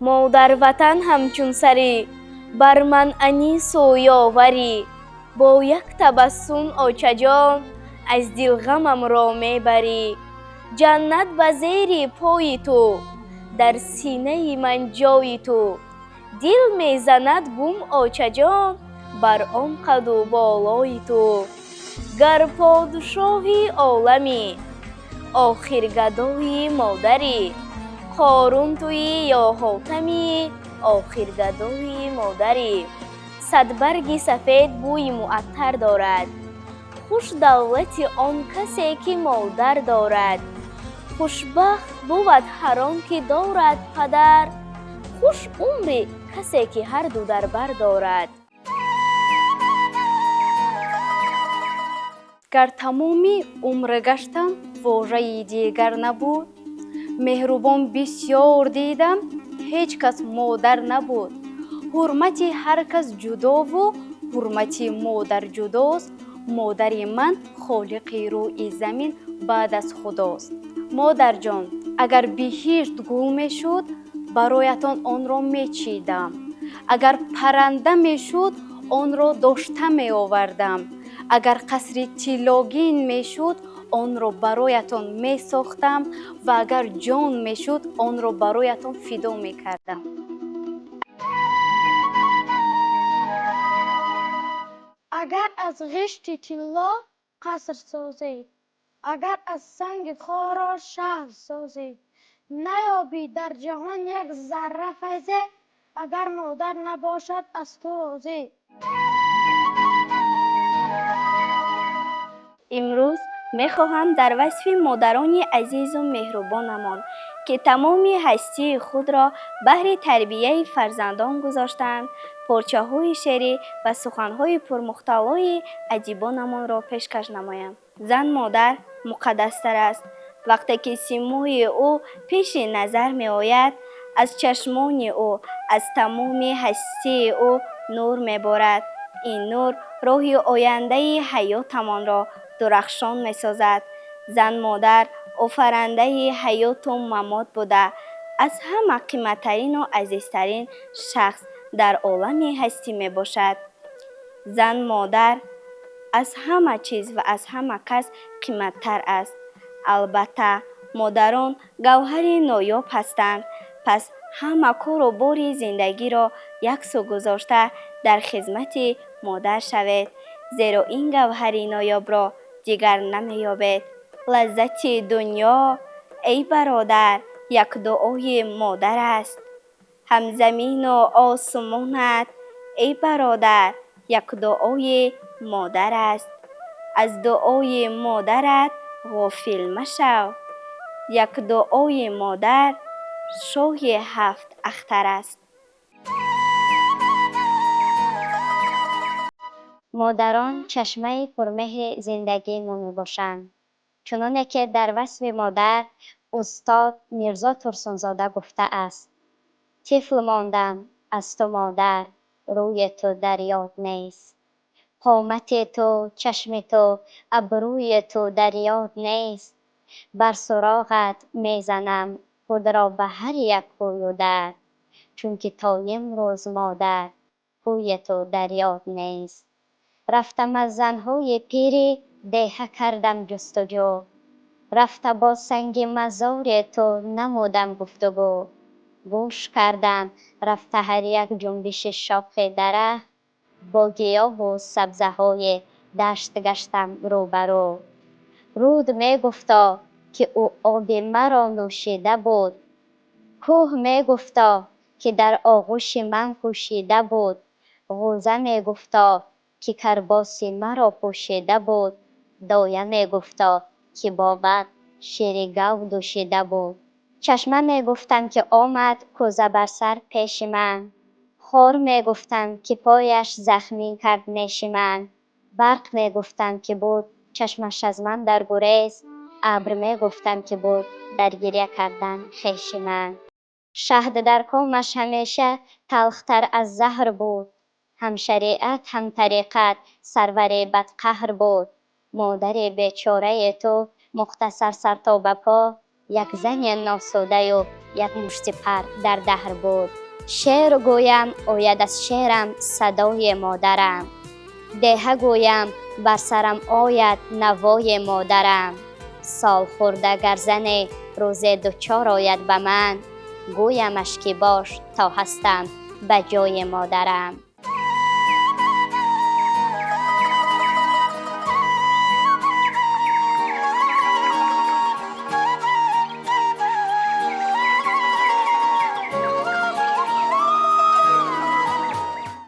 Модар Ватан ҳамчун сарӣ бар ман анису ёварӣ. Бо як табассум, очаҷон, аз дил ғамамро мебарӣ. Ҷаннат ба зери пои ту, дар синаи ман ҷои ту. Дил мезанад гум, очаҷон, бар он қаду болои ту. Гар подшоҳи оламӣ, охир гадои модарӣ. Қорун туӣ ё Ҳотамӣ, охир гадои модарӣ. Садбарги сафед бӯи муаттар дорад. Хуш давлати он касе, ки модар дорад. Хушбахт бувад ҳар он ки дорад падар. Хуш умри касе, ки ҳарду дар бар дорад. Гар тамоми умр гаштам, вожаи дигар набуд. Меҳрубон бисёр дидам, ҳеҷ кас модар набуд. Ҳурмати ҳар кас ҷудову ҳурмати модар ҷудост. Модари ман холиқи рӯи замин баъд аз Худост. Модарҷон, агар биҳишт гул мешуд, бароятон онро мечидам. Агар парранда мешуд, онро дошта меовардам. Агар қасри тиллогин мешуд, онро бароятон месохтам ва агар ҷон мешуд, онро бароятон фидо мекардам. Агар аз ғишти тилло қаср созӣ, агар аз санги хоро шаҳр созӣ, наёбӣ дар ҷаҳон як зарра файзе, агар модар набошад аз ту розӣ. Имрӯз мехоҳам дар васфи модарони азизу меҳрубонамон, ки тамоми ҳастии худро баҳри тарбияи фарзандон гузоштаанд, порчаҳои шеърӣ ва суханҳои пурмухтавои адибонамонро пешкаш намоям. Зан модар муқаддастар аст. Вақте ки симои ӯ пеши назар меояд, аз чашмони ӯ, аз тамоми ҳастии ӯ нур меборад. Ин нур роҳи ояндаи ҳаётамонро дурахшон месозад. Зан модар офарандаи ҳаёту мамот буда, аз ҳама қиматтарину азизтарин шахс дар олами ҳастӣ мебошад. Зан модар аз ҳама чиз ва аз ҳама кас қиматтар аст. Албатта, модарон гавҳари ноёб ҳастанд. Пас ҳама кору бори зиндагиро як сӯ гузошта, дар хизмати модар шавед, зеро ин гавҳари ноёбро дигар намеёбед. Лаззати дунё, эй бародар, як дуои модар аст. Ҳамзамину осмонат, эй бародар, як дуои модар аст. Аз дуои модарат ғофил машав. Як дуои модар шоҳи ҳафт ахтар аст. Модарон чашмаи пурмеҳри зиндагии мо мебошанд. Чуноне ки дар васфи модар устод Мирзо Турсунзода гуфтааст: тифл мондам аз ту, модар, рӯи ту дар ёд нест. Қомати ту, чашми ту, абрӯи ту дар ёд нест. Бар суроғат мезанам худро ба ҳар як кӯю дар, чунки то имрӯз, модар, кӯи ту дар ёд нест. Рафтам аз занҳои пири деҳа кардам ҷустуҷӯ. Рафта бо санги мазори ту намудам гуфтугӯ. Гӯш кардам рафта ҳар як ҷунбиши шохи дарахт, бо гиёҳу сабзаҳои дашт гаштам рӯбарӯ. Руд мегуфто, ки ӯ оби маро нӯшида буд. Кӯҳ мегуфто, ки дар оғӯши ман пӯшида буд. Ғӯза мегуфто, ки карбоси маро пӯшида буд. Доя мегуфто, ки бо ман шири гав дӯшида буд. Чашма мегуфтам, ки омад кӯза бар сар пеши ман. Хор мегуфтам, ки пояш захмӣ кард неши ман. Барқ мегуфтам, ки буд чашмаш аз ман дар гурез. Абр мегуфтам, ки буд дар гиря кардан хеши ман. Шаҳд дар комаш ҳамеша талхтар аз заҳр буд. Ҳам шариат, ҳам тариқат сарвари бадқаҳр буд. Модари бечораи ту мухтасар сар то ба по, як зани носудаю Як мушти пар дар даҳр буд. Шеър гӯям, ояд аз шеърам садои модарам. Деҳа гӯям, бар сарам ояд навои модарам. Солхӯрда гар зане рӯзе дучор ояд ба ман, гӯямаш, ки бош, то ҳастам ба ҷои модарам.